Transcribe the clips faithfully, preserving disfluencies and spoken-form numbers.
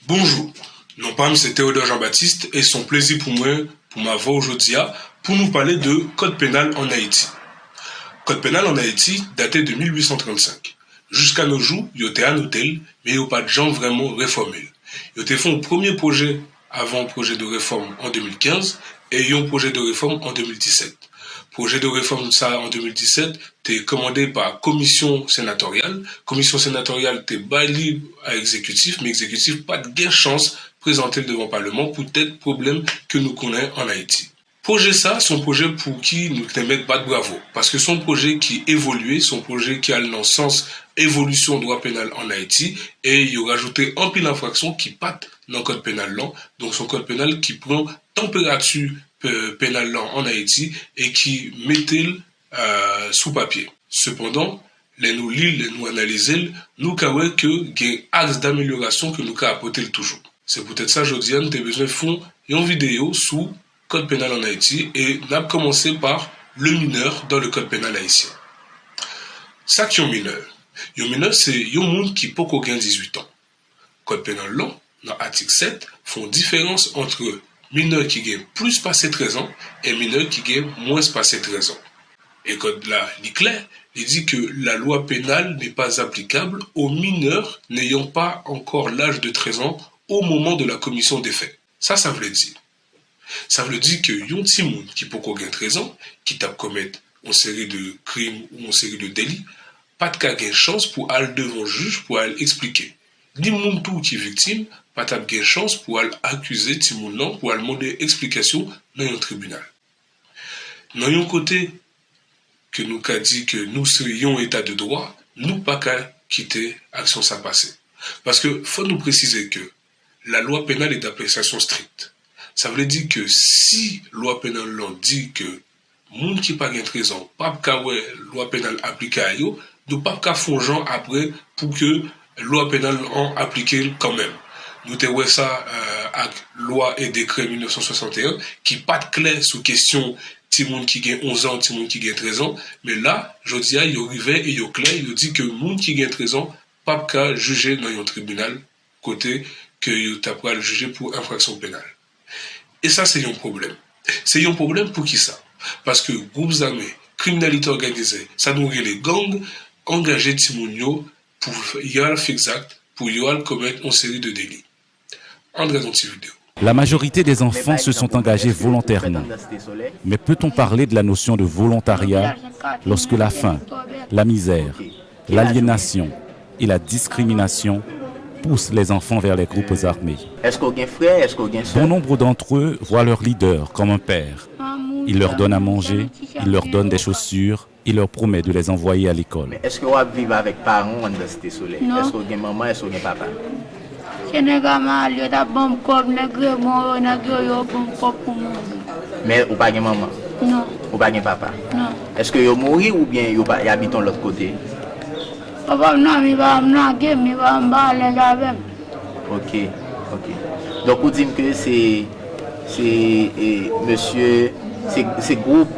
Bonjou, non pa m se Théodore Jean-Baptiste e se yon plezi pou mwen pou m avè w jodi a pou nou pale de Kòd Penal ann Ayiti. Kòd Penal ann Ayiti date de mil uit san trannsenk. Jiska no jou, yo te anote l, men yo pa t janm vrèman refòme l. Yo te fè yon premye pwojè avan yon pwojè de refòm an de mil kenz e yon pwojè de refòm an de mil disèt. Pwojè de refòm sa a an de mil disèt te kòmande pa komisyon senatoryal. Komisyon senatoryal te bay li a egzekitif, men egzekitif pa t gen chans prezante l devan paleman poutèt pwoblèm ke nou konnen ann Ayiti. Pwojè sa a se yon pwojè pou ki nou te mèt bat bravo, paske se yon pwojè ki evolye, se yon pwojè ki al nan sans evolisyon dwa penal ann Ayiti, e yo rajoute anpil enfraksyon ki pa t nan kòd penal lan. Donk, se yon kòd penal ki pran tanperati pe-, penal lan ann Ayiti e ki mete l, eh, sou papye. Sepandan, lè nou li l, lè nou analize l, nou ka wè ke gen aks d'amelyorasyon ke nou ka apòte l toujou. Se poutèt sa, jodi a, nou te bezwen fè yon videyo sou kòd penal ann Ayiti e n ap kòmanse pa le mineur dans le code pénal haïtien. Sa k yon minè? Yon minè se yon moun ki poko gen dizuit an. Kòd penal lan, nan atik sèt, fè yon diferans ant minè ki gen plis pase trèz an e minè ki gen mwens pase trèz an. E kòd la, li klè, li di ke la loi pénale n'est pas applicable aux mineurs n'ayant pas encore l'âge de treize ans au moment de la commission des faits. Sa sa vle di? Sa vle di ke yon timoun ki poko gen trèz an, ki t ap komèt yon seri de krim ou yon seri de deli, pa t ka gen chans pou al devan jij pou al eksplike. Ni moun tou ki viktim pa t ap gen chans pou al akize timoun nan, pou al mande eksplikasyon nan yon tribinal. Nan yon kote ke nou ka di ke nou se yon eta de dwa, nou pa ka kite aksyon sa pase. Paske fò nou presize ke la loi pénale est d'appréciation stricte. Sa vle di ke si lwa penal lan di ke moun ki pa gen trèz an p ap ka wè lwa penal aplike a yo, nou p ap ka fè yon jan apre pou ke lwa penal lan aplike l kanmenm. Nou te wè sa, eh, ak lwa e dekrè mil nèf san swasanteyen ki pa t klè sou kesyon timoun ki gen onz an, timoun ki gen trèz an, men la, jodi a, yo rive e yo klè, yo di ke moun ki gen trèz an p ap ka jije nan yon tribinal kote ke yo ta pral jije pou enfraksyon penal. E sa se yon pwoblèm. Se yon pwoblèm poukisa? Paske gwoup zame, kriminalite òganize, sa nou rele gang, angaje timoun yo pou y al fè zak, pou yo al komèt yon seri de deli. Ann gade yon ti videyo. La majorité des enfants se sont engagés volontairement. Mais peut-on parler de la notion de volontariat lorsque la faim, la misère, l'aliénation et la discrimination poussent les enfants vers les groupes armés? Èske w gen frè? Èske w gen sè? Bon nombre d'entre eux voient leur leader comme un père. Il leur donne à manger, il leur donne des chaussures, il leur promet de les envoyer à l'école. Men èske w ap viv avèk paran w anndan Site Solèy? Non. Èske w gen manman? Èske w gen papa? Se nèg a Mali yo t ap ban m kòb, nèg Remon yo, nèg yo, yo ban m kòb pou manje. Men ou pa gen manman? Non. Ou pa gen papa? Non. Èske yo mouri oubyen yo pa, y abite yon lòt kote? Papa m nan, men papa m lage m, men papa m pa alèz avè m. Ok, ok. Donk ou di m ke se, se, e, mesye, se, se gwoup,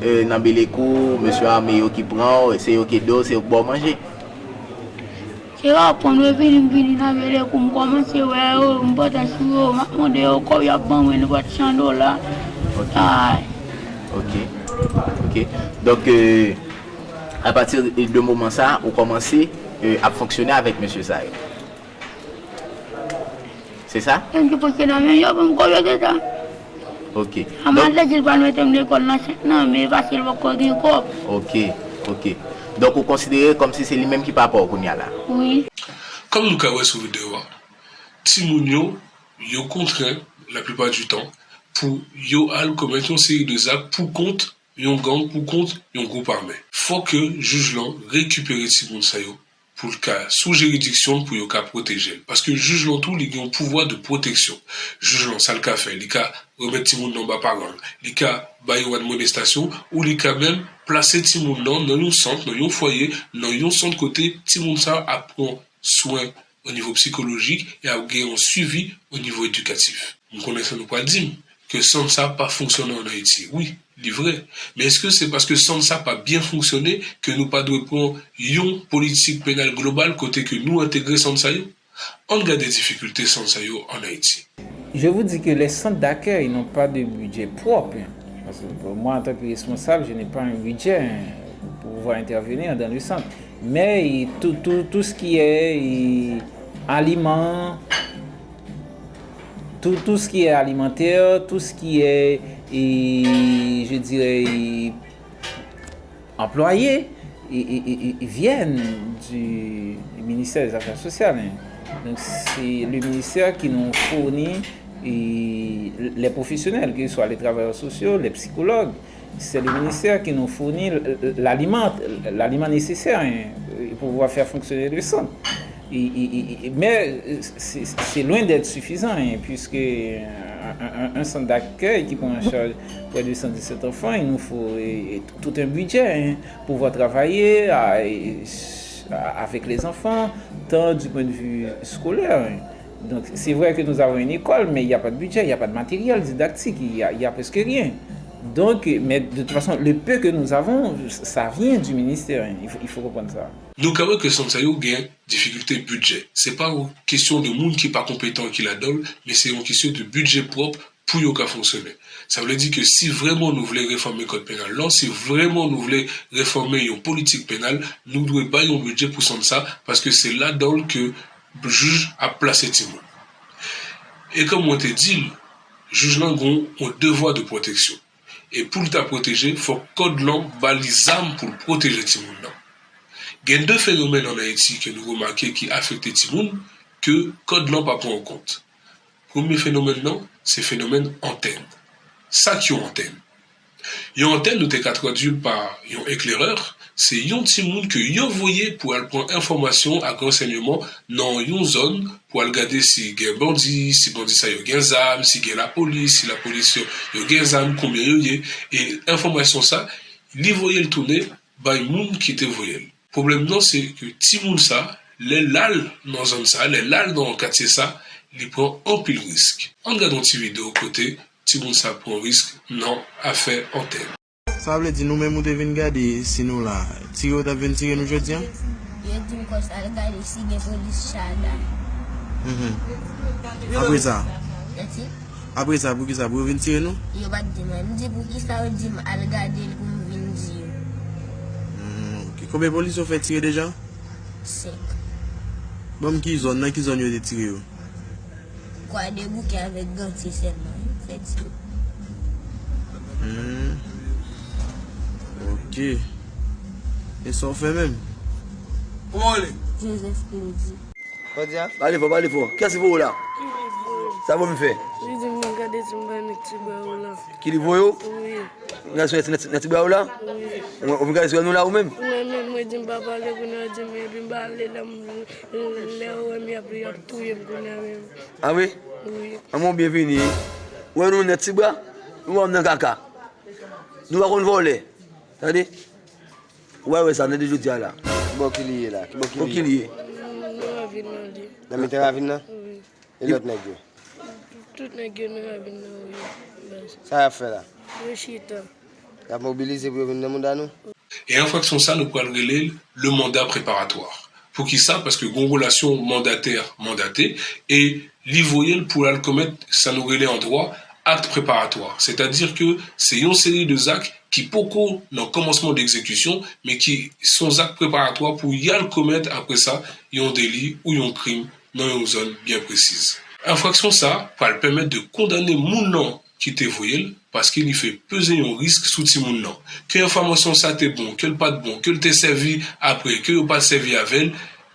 e, nan Belekou, mesye ame yo ki pran w, se yo ki ede w, se yo k ba w manje? Se yo ap pran m, yo vini, m vini nan Belekou, m kòmanse wè yo, m pòte sou yo, m ap mande yo kòb, y ap ban mwen nenpòt san dola. Ok. Ay. Ok, ok. Donk, e, apati de moman sa, ou kòmanse, e, ap fonksyone avèk mesye sa yo? Se sa? Yo ki pote nan men yo pou m kòb yo gentan. Ok. Donk, madanm di l pral mete m lekòl nan senk nan, men paske l poko gen kòb. Ok, ok. Donk, ou konsidere kòmsi se li menm ki papa w kounye a la? Wi. Kòm nou ka wè sou videyo a, timoun yo, yo kontrè, laplipa di tan, pou yo al komèt yon seri de zak pou kont yon gang, pou kont yon gwoup ame. Fòk jij lan rekipere timoun sa yo pou l ka sou jiridiksyon l pou yo ka pwoteje l. Paske jij lan tou, li gen yon pouvwa de pwoteksyon. Jij lan, sa l ka fè? Li ka remèt timoun nan ba paran l. Li ka ba yo admonestasyon ou li ka menm plase timoun nan nan yon sant, nan yon fwaye, nan yon sant kote timoun sa ap pran swen o nivo psikolojik e ap gen yon swivi o nivo edikatif. M konnen sa nou pral di m, ke sant sa pa fonksyone ann Ayiti. Wi, li vre. Men èske se paske sant sa pa byen fonksyone ke nou pa dwe pran yon politik penal global kote ke nou entegre sant sa yo? Ann gade difikilte sant sa yo ann Ayiti. Je vous dis que les centres d'accueil n'ont pas de budget propre. Parce que moi, en tant que responsable, je n'ai pas un budget pour pouvoir intervenir dans le centre. Mais tout, tout, tout ce qui est aliments, tout, tout ce qui est alimentaire, tout ce qui est, je dirais, employés viennent du ministère des Affaires sociales. Donc, c'est le ministère qui nous fournit les professionnels, que ce soit les travailleurs sociaux, les psychologues. C'est le ministère qui nous fournit l'aliment, l'aliment nécessaire pour pouvoir faire fonctionner le centre. Mais c'est loin d'être suffisant, puisque un, un, un centre d'accueil qui prend en charge près de cent dix-sept enfants, il nous faut tout un budget pour pouvoir travailler avec les enfants, tant du point de vue scolaire. Donc, c'est vrai que nous avons une école, mais il n'y a pas de budget, il n'y a pas de matériel didactique, il n'y a, a presque rien. Donc, mais de toute façon, le peu que nous avons, ça vient du ministère. Il faut, il faut comprendre ça. Nou ka wè ke sant sa yo gen difikilte bidjè. Se pa yon kesyon de moun ki pa konpetan ki ladan l, men se yon kesyon de bidjè pwòp pou yo ka fonksyone. Sa vle di ke si vrèman nou vle refòme kòd penal lan, si vrèman nou vle refòme yon politik penal, nou dwe bay yon bidjè pou sant sa, paske se ladan l ke jij ap plase timoun. E kòm mwen te di l, jij lan gen yon devwa de pwoteksyon. E pou l ta pwoteje, fòk kòd lan ba li zam pou l pwoteje timoun nan. Gen de fenomèn ann Ayiti ke nou remake ki afekte timoun ke kòd lan pa pran an kont. Premye fenomèn nan, se fenomèn antèn. Sa k yon antèn? Yon antèn, nou te ka tradui l pa yon eklerè, se yon timoun ke yo voye pou al pran enfòmasyon ak ransèyman nan yon zòn, pou al gade si gen bandi, si bandi sa yo gen zam, si gen lapolis, si lapolis yo, yo gen zam, konbyen yo ye. E enfòmasyon sa, li voye l tounen bay moun ki te voye l. Pwoblèm nan se ke timoun sa, lè l al nan zòn sa, lè l al nan katye sa, li pran anpil risk. Ann gade yon ti videyo kote timoun sa pran risk nan afè antèn. Sa vle di nou menm ou te vin gade si nou la, tire yo t ap vin tire nou jodi a? Yo di m konsa al gade si gen polis Chada. Apre sa? Apre sa, poukisa? Pou yo vin tire nou? Yo pa t di mwen. M di poukisa yo di m al gade l pou m vin di yo. Hmm, ok. Konbyen polis yo fè tire deja? Senk. Ban m ki zòn, nan ki zòn yo te tire yo? Kwadèboukè avèk Gantye sèlman yo fè tire. Hmm. Ok. E sa w fè menm? Kòman w rele? Joseph Claudy. Pale fò, pale fò. Kiyès ki voye w la? Sa vòm fè? Li di m nan gade si m bay nèg ti bwa yo la. Ki li voye w? Wi. Ou vin gade si nèg ti bwa yo la? Wi. Ou vin gade si nou la ou menm? Mwen menm, mwen di m pa pale kounye a, di m epi m pa ale la, lè yo wè m y ap, y ap touye m kounye a menm. A wi? Wi. Anmwen w byen vini. Ou wè nou nèg ti bwa? Nou wè w nan kaka. Nou pa konn vòlè. Tande? Ou pa wè sa, nan de jodi a la. Ki bò ki li ye la? Ki bò ki li ye? Nan ravin nan li. Nan mitan ravin nan? Wi. E lòt nèg yo? Tout nèg yo nan ravin nan wi, baz. Sa y ap fè la? Yo chita. Y ap mobilize pou yo vin nan mouda nou? E enfraksyon sa nou pral rele l le mandat préparatoire. Poukisa? Paske gen yon relasyon mandatè-mandate e li voye l pou l al komèt sa nou rele an dwa acte préparatoire. Sètadi ke se yon seri de zak ki poko nan kòmansman de egzekisyon, men ki se yon zak preparatwa pou y al komèt apre sa yon deli ou yon krim nan yon zòn byen presiz. Enfraksyon sa a pral pèmèt de kondane moun nan ki te voye l, paske li fè peze yon risk sou timoun nan. Ke enfòmasyon sa te bon, ke l pa t bon, ke l te sèvi apre, ke yo pa t sèvi avè l,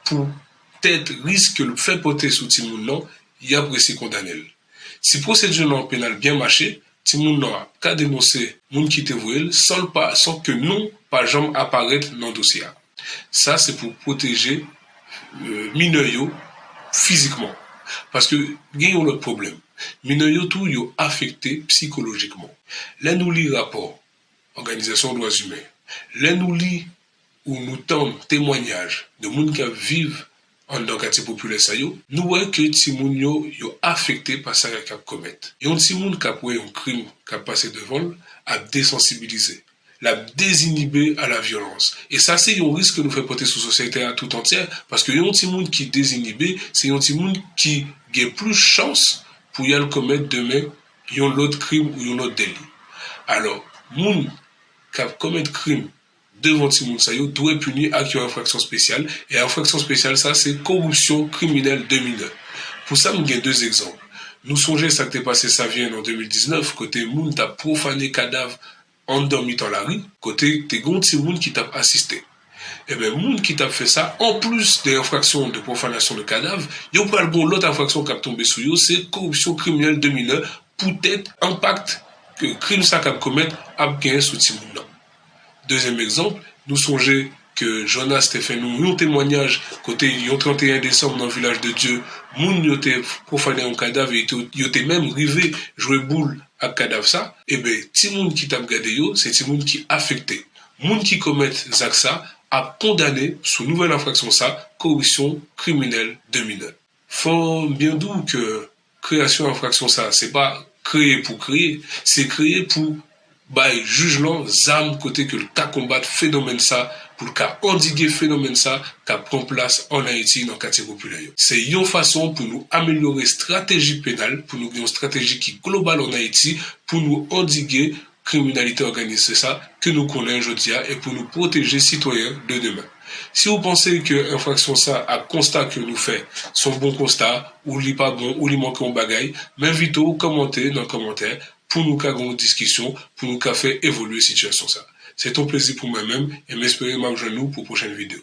poutèt risk ke l fè pote sou timoun nan, y ap resi kondane l. Si pwosedi lan penal byen mache, timoun nan ap ka denonse moun ki te voye l san l pa, san ke non pa janm aparèt nan dosye a. Sa se pou pwoteje minè yo fizikman. Paske gen yon lòt pwoblèm. Minè yo tou yo afekte psikolojikman. Lè nou li rapò òganizasyon dwa imen, lè nou li ou nou tann temwayaj de moun k ap viv anndan katye popilè sa yo, nou wè ke timoun yo, yo afekte pa sa y ap komèt. Yon timoun k ap wè yon krim k ap pase devan l ap desansibilize. l ap dezinhibe a la vyolans. E sa se yon risk ke nou fè pote sou sosyete a tout antyè, paske yon timoun ki dezinibe, se yon timoun ki gen plis chans pou y al komèt demen yon lòt krim ou yon lòt deli. Alò, moun k ap komèt krim devan timoun sa yo dwe pini ak yon enfraksyon espesyal, e enfraksyon espesyal sa se koripsyon kriminèl de minè. Pou sa, m gen de egzanp. Nou sonje sa k te pase Savyen an de mil diznèf, kote moun t ap pwofane kadav anndan mitan lari, kote te gen yon timoun ki t ap asiste. Ebyen, moun ki t ap fè sa, anplis de enfraksyon de profanasyon de kadav, yo pral gen yon lòt enfraksyon k ap tonbe sou yo, se koripsyon kriminèl de minè, poutèt enpak ke krim sa k ap komèt ap genyen sou timoun nan. Dezyèm egzanp, nou sonje ke Jonas te fè nou yon temwanyaj kote yon trannteyen desanm nan Vilaj de Dye, moun yo te pwofane yon kadav e yo te, yo te menm rive jwe boul ak kadav sa. Ebyen, timoun ki t ap gade yo, se timoun ki afekte. Moun ki komèt zak sa ap kondane sou nouvèl enfraksyon sa, koripsyon kriminèl de minè. Fò m byen di w ke kreyasyon enfraksyon sa, se pa kreye pou kreye, se kreye pou bay jij lan zam kote ke l ka konbat fenomèn sa, pou l ka andige fenomèn sa k ap pran plas ann Ayiti nan katye popilè yo. Se yon fason pou nou amelyore estrateji penal, pou nou gen yon estrateji ki global ann Ayiti, pou nou andige kriminalite òganize sa ke nou konnen jodi a e pou nou pwoteje sitwayen de demen. Si w panse ke enfraksyon sa ak konsta ke nou fè se yon bon konsta, ou li pa bon, ou li manke yon bagay, m envite w kòmante nan kòmantè pou nou ka gen yon diskisyon, pou nou ka fè evolye sitiyasyon sa. Se t on plezi pou mwen menm e m espere m ap jwenn nou pou pwochèn videyo.